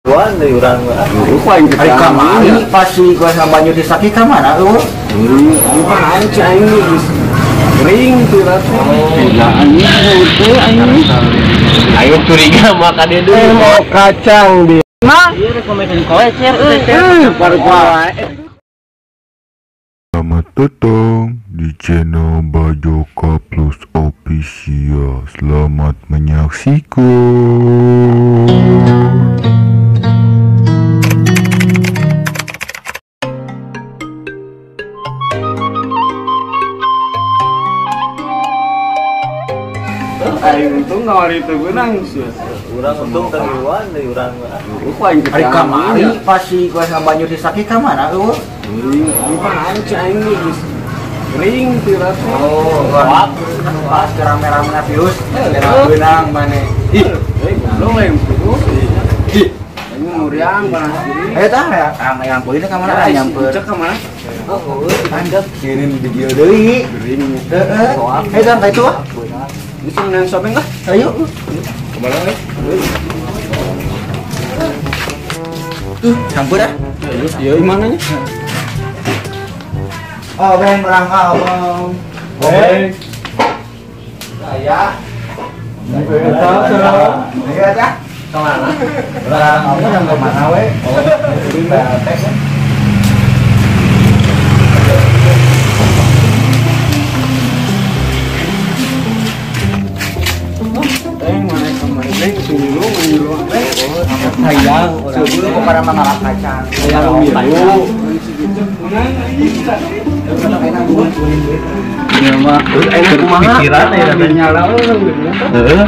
Tuan dari urang mah. Ari kamari pasti gua sama banyu disaki ka mana eueuh? Apaan cai aing geus kering tuh rasa. Teh aing. Ayo curiga mah ka dia deui. Mau kacang di. Mah. Ieu rekomendeun kowe cer euy. Selamat datang di channel Bajoka Plus Official. Selamat menyaksikan. Aing untung ngawari teu beunang sih. Urang untung teu deui urang mah. Ari kamari pasti gua sama banyu disaki ka mana eueuh? Apaan cai aing geus kering tuh rasa. Oh, pas rame-rame virus, beunang maneh. Ih, goblok aing tuh. Ih, aing muriang panas diri. Ayo tah ya, yang poin ka mana nyamper. Cek ka mana? Oh, anjir kirim video deui. Kering. Heeh. Ayo tah ka itu ah. Bisa menang shopping kah? Ayo. Kemana nih? Tuh, campur dah. Iya, gimana nya? Oh, beng berang abang. Beng. Saya. Ayo aja. Kemana? Berang abang yang kemana we? Oh, tes. Hayang, sebelum kepada mangalap kacang. Hayang biru. Iya mah, enak kumaha? Pikiran ya nyala heeh.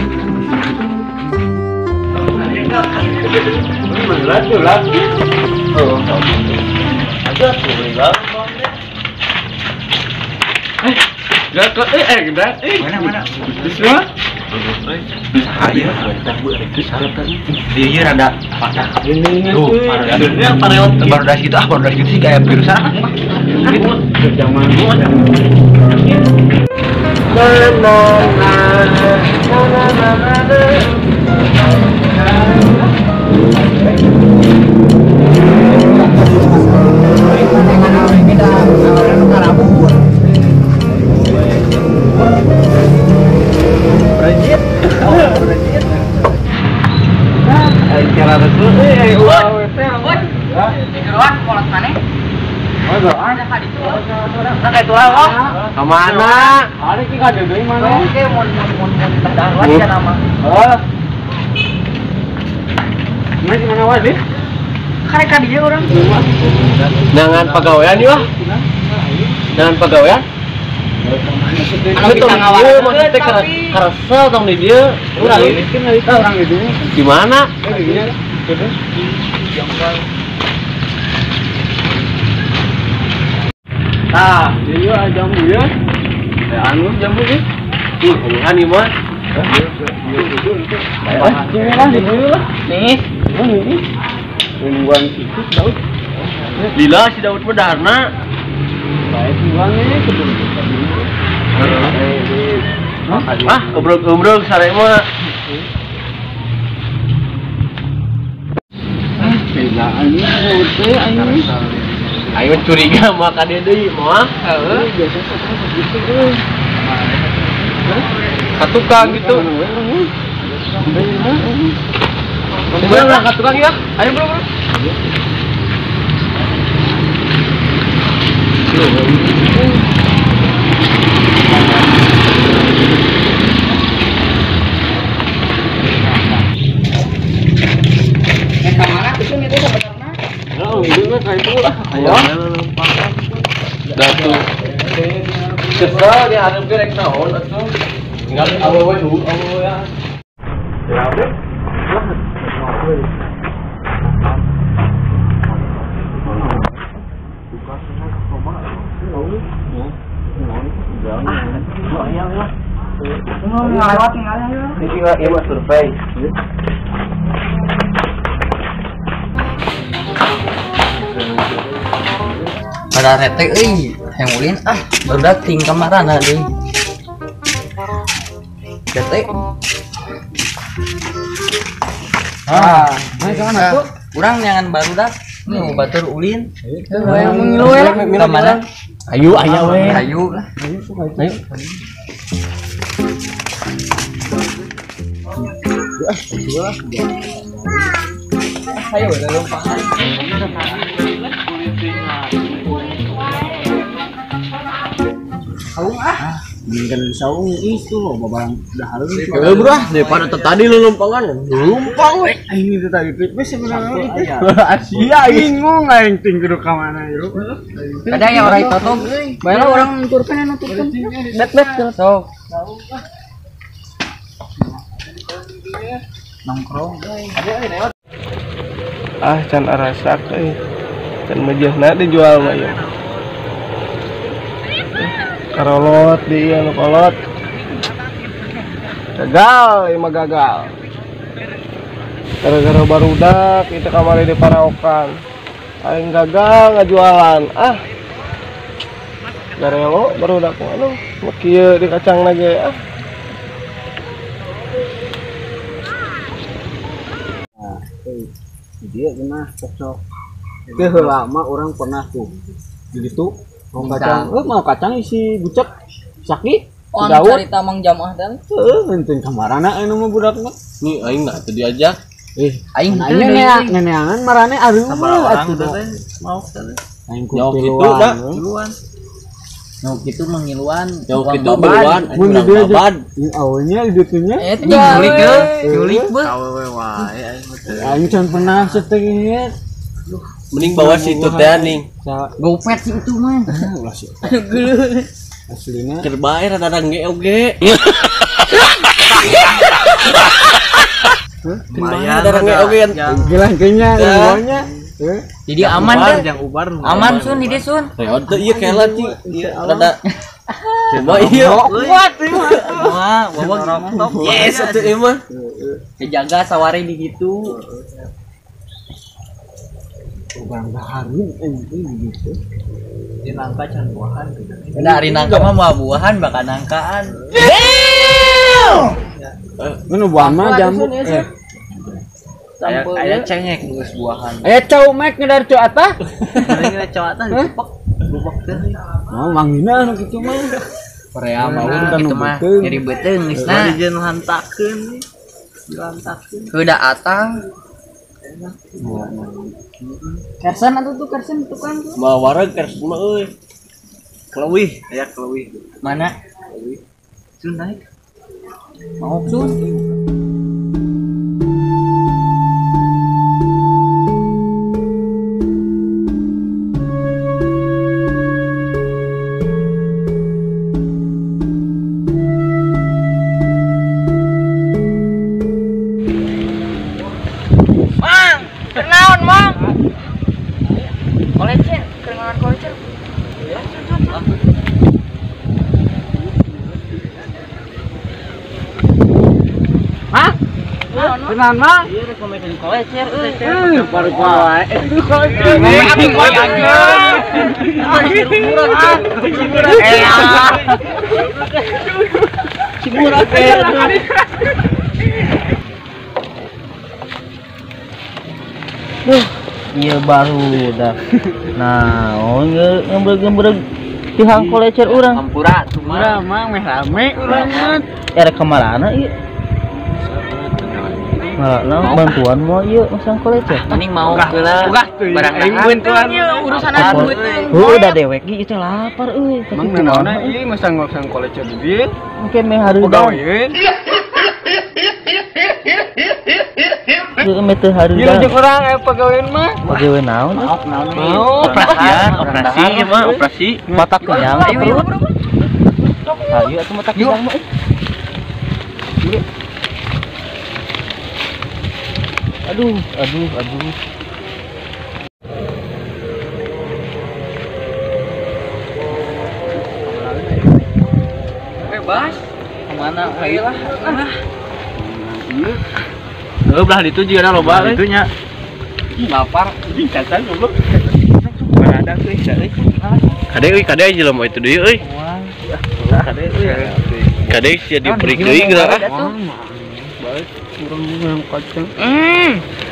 Mana? Bisa? Ayo, dia rada patah. Tuh, baru dari situ ah, baru dari situ sih kayak virus ah. Gitu. Zaman Kemana? Ada ki kada deui mana? Oke, mun mun ya nama. Oh. Mana di mana wae, Li? Karek ka dieu urang. Nangan pagawean ieu ah. Nangan pagawean? Anu bisa ngawakeun maksudnya karesel tong di dieu. Urang ini kan urang di dieu. Di mana? Nah, ieu jambu ya. Anu jambu ge. Ih, hubungan ieu mah. Ini lah di dieu lah. Nih. Ini. Nungguan situ Daud. Lila si Daud mah daharna. Bae nungguan ini kebun. Ah, obrol-obrol sare mah. Ah, bedaan teh aing. Ayo curiga mah ka dia deui moal. Heeh, biasa gitu euy. Ka tukang gitu. Bro, ka tukang ya. Ayo bro, bro. Ka mana tuh itu sebenarnya? Oh, itu mah kayak itu lah. Ayo. Datu. Kesel di hareup ge rek naon atuh. Tinggal awewe hu awewe ya. Rabe. Ini mah survei. Pada rete euy, hayang ulin ah, baru dating kamarana deui. Rete. Ah, mana ke mana tuh? Urang neangan barudak. Nu batur ulin. Hayang ngilu we lah. Ka mana? Ayo aya we. Ayo lah. Ayo. Ayo udah lompangan. Saung ah. Mendingan saung itu loh babang udah harus. Ya bro, daripada tadi lu lompangan, lumpang we. Aing itu tadi wis sebenarnya itu. Asia bingung aing ting kudu ka mana yeuh. Ada yang orang itu euy. Bae lah orang nuturkeun nuturkeun. Bet-bet sok. Nongkrong euy. Ah can arasak euy. Can mejehna dijual mah ieu. Karolot di ieu nu kolot. Gagal, ieu mah gagal. Gara-gara barudak itu kamari di paraokan. Aing gagal ngajualan. Ah. Garelo barudak mah aduh, mah kieu di kacangna ge ah. Nah, dia mah cocok. Teu heula mah urang pernah tuh. Di ditu mau kacang, mau kacang isi bucek sakit. Oh, anu carita Mang Jamaah teh. Heeh, henteu kamarana anu mah budakna. Nih aing mah teu diajak. Aing teu neneangan marane areuh atuh teh. Mau teh. Aing Jauh kitu da. Ngiluan. Nu kitu mah ngiluan. Jauh kitu ngiluan. Mun di dieu awalnya di ditunya. Eta julik euy, julik beuh. Awewe wae aing mah teh. Aing can pernah setengah. Mending bawa situ teh ning. Gopet sih itu mah. Ulah sih. Aslina keur bae rada nge oge. Lumayan rada nge oge kan. Gila kayaknya nya. Jadi aman deh. Aman sun di sun. Reot teu ieu kela ci. Rada coba ieu. Kuat ieu mah. Wah, bawa Yes atuh ieu mah. Kejaga sawari di gitu. Barang baharu ini gitu. Di nangka can buahan gitu. Nah, ari nangka mah moal buahan bakal nangkaan. Mun buah mah jambu. Aya cengek geus buahan. Aya cau mek ngedar cau atah. Ngedar cau atah dipok. Bubok teh. Mau mangina anu kitu mah. Korea mah kitu mah nyeri beuteung geusna. Dijieun hantakeun. Dilantakeun. Heuda atang. Kersen atuh tuh kersen tukang tuh. Mah wareg kersen mah euy. Keleuwih, aya keleuwih. Mana? Keleuwih. Sun naik. Mau sun. Kenaon, Mang? Kolecer, kenaon kolecer. Hah? Kenaon, Mang? Ieu rek ngomekeun kolecer euy. Baru wae. Itu kolecer. Cimurah. Duh, iya baru dah. Nah, oh ngembreg-ngembreg tihang kolecer urang. Hampura tumah mah meh rame urang mah. Erek kamarana ieu? Malah bantuan mau ieu masang kolecer. Mending mau heula. Barang bantuan urusan atuh teh. Heuh, da dewek ge ieu lapar euy. Mang naonna ieu masang masang kolecer di dieu? Engke meh hareudang. Pagaweun. Ieu meh teu hareudang. Ieu jeung urang aya pagaweun mah. Pagaweun naon? Mau operasian, operasi ieu mah, operasi. Mata kenyang perut. Ayo atuh mata kenyang mah. Aduh, aduh, aduh. Bebas. Kemana wae lah. Heuh, belah ditu juga ada loba euy. Itunya. Lapar. Anjing cacan goblok. Berada euy, euy. Kade euy, kade jelema itu deui euy. Kade euy. Kade sia diperik deui geura ah. Baik, urang yang kacang.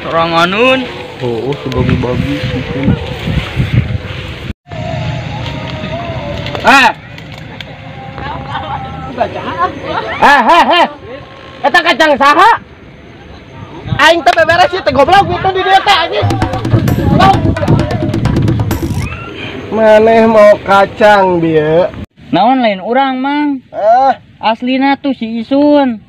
Soranganun. Oh, bagi-bagi gitu. Ah. Eh. Eta kacang saha? Aing teh beberes ieu teh goblok gitu di dieu teh anjing. Maneh mau kacang bieu? Naon lain urang, Mang? Aslina tuh si Isun.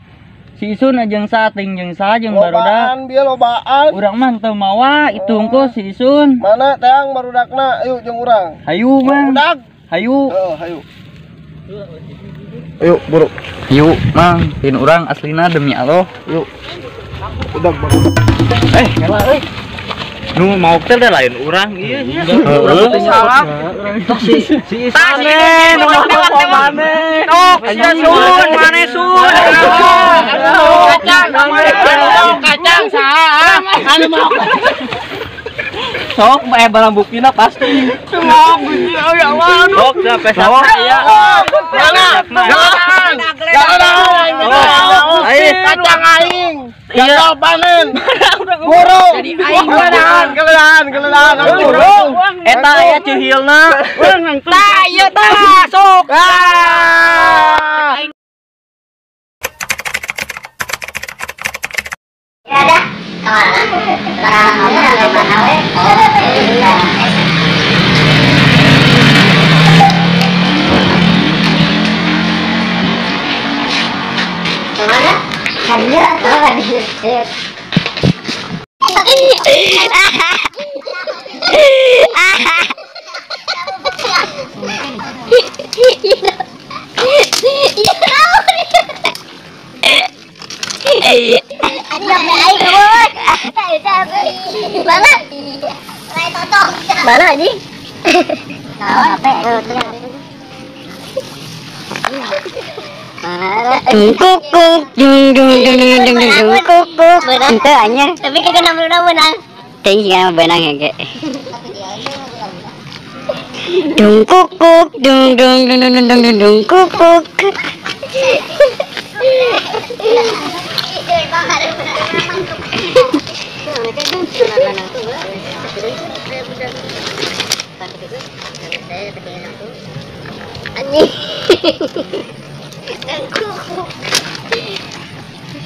Si Isun jeung sating jeung saha jeung barudak. Lobaan bieu lobaan. Urang mah teu mawa itu engko si Isun. Mana teang barudakna? Ayo jeung urang. Hayu, Mang. Barudak. Hayu. Heeh, hayu. Ayo, buru. Yuk, Mang, lain urang aslina demi Allah. Yuk. Udah baru. Kela euy. Nu mau teh lain urang ieu nya. Urang teh salah. Si Isun nu maneh. Tok, sia Sun, maneh Sun. Kacang, kacang saha? Anu mau. Sok bae barang buktina pasti. Mau gusti ya Allah. Sok sampai sawah ya. Mana? Jangan. Kacang aing. Gagal panen. Burung. Keledahan, keledahan, keledahan. Burung. Eta aya cihilna. Tah, ieu tah, sok. Ya dah. Mana ini? Kukuk, dung dung dung dung dung dung kukuk. Itu anjir. Tapi kagak nambah benang. Tinggi benang ya kayak. Dung kukuk, dung dung dung dung dung dung dung kukuk.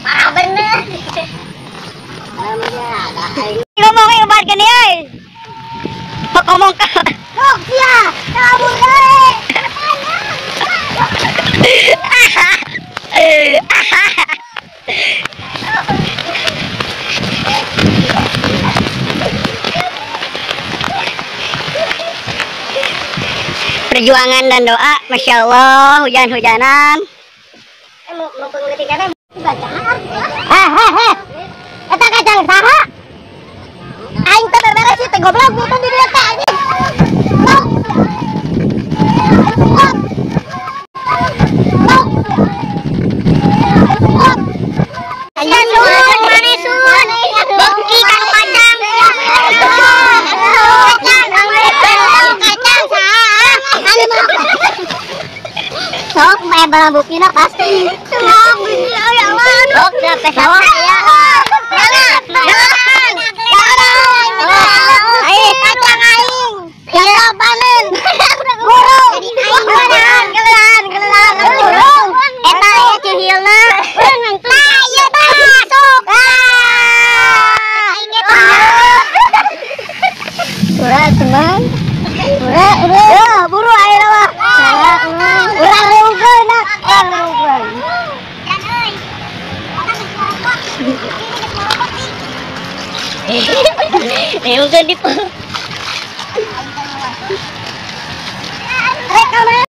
Parah bener. Ngomongin obat gini euy. Ngomong ka. Kok sia, kabur euy. Perjuangan dan doa, masya Allah, hujan-hujanan. Eta kacang saha? Aing teh beberes ieu teh goblok gitu di dieu teh anjing. Sun, mane sun? Beki kan kacang. Kacang, kacang saha? Sok bae barang buktina pasti. Sok ya Allah. Sok sampai sawah ya. Kacang aing. Gagal panen. Burung. Keledahan, keledahan, keledahan. Burung. Eta aya cihilna. Tah, ieu tah, sok. Aing eta. Ura teman. Ura, ura. Buru ayeuna mah. Urang reukeun nak. Urang reukeun. Reukeun di. Rek mana?